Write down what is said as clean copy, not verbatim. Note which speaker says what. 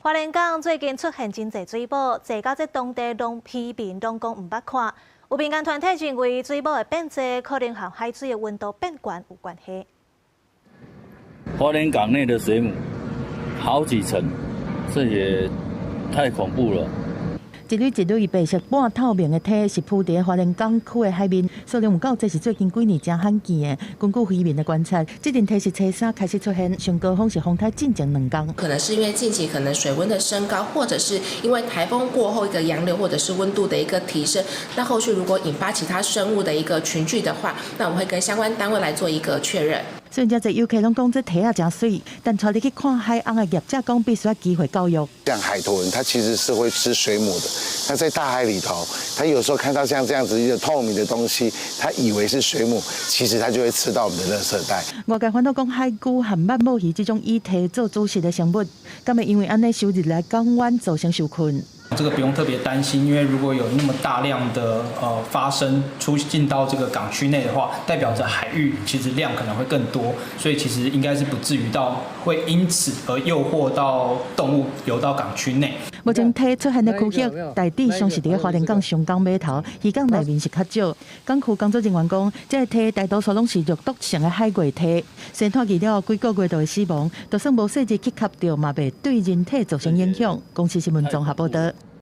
Speaker 1: 花蓮港最近出現真濟水母，濟到這當地攏漁民攏講毋捌看。有民間團體認為水母會變濟，可能和海水的溫度變懸有關係。
Speaker 2: 花蓮港內的水母好幾層，這也太恐怖了。
Speaker 3: 一縷一縷白色半透明的體是浮佇花蓮港區的海面，數量有夠濟，是最近幾年誠罕見的。根據漁民的觀察，這陣體是初三開始出現，上高峰是風颱進前兩工。
Speaker 4: 可能是因為近期可能水溫的升高，或者是因為颱風過後一個洋流，或者是溫度的一個提升，那後續如果引發其他生物的一個群聚的話，那我們會跟相關單位來做一個確認。
Speaker 3: 雖然遮濟遊客攏講這體仔誠媠，但帶你去看海翁的業者講必須愛機會教育。
Speaker 5: 像海豚，它其實是會吃水母的。那在大海裡頭，它有時候看到像這樣子一個透明的東西，它以為是水母，其實它就會吃到我們的垃圾袋。
Speaker 3: 外界煩惱講海龜和曼蟒魚這種以體做主食的生物，敢會因為按呢收入來港灣造成受困？
Speaker 6: 這個不用特別擔心，因為如果有那麼大量的發生出進到這個港區內的話，代表着海域其實量可能會更多，所以其實應該是不至於到會因此而誘惑到動物游到港區內。
Speaker 3: 目前體出現的區域大致上是佇花蓮港松港碼頭，漁港內面是較少。港區工作人員講，這个體大多數攏是肉毒性的海月體，生湠魚了後幾個月就會死亡，就算無細膩去吸著，嘛袂對人體造成影響。公視新聞綜合報導。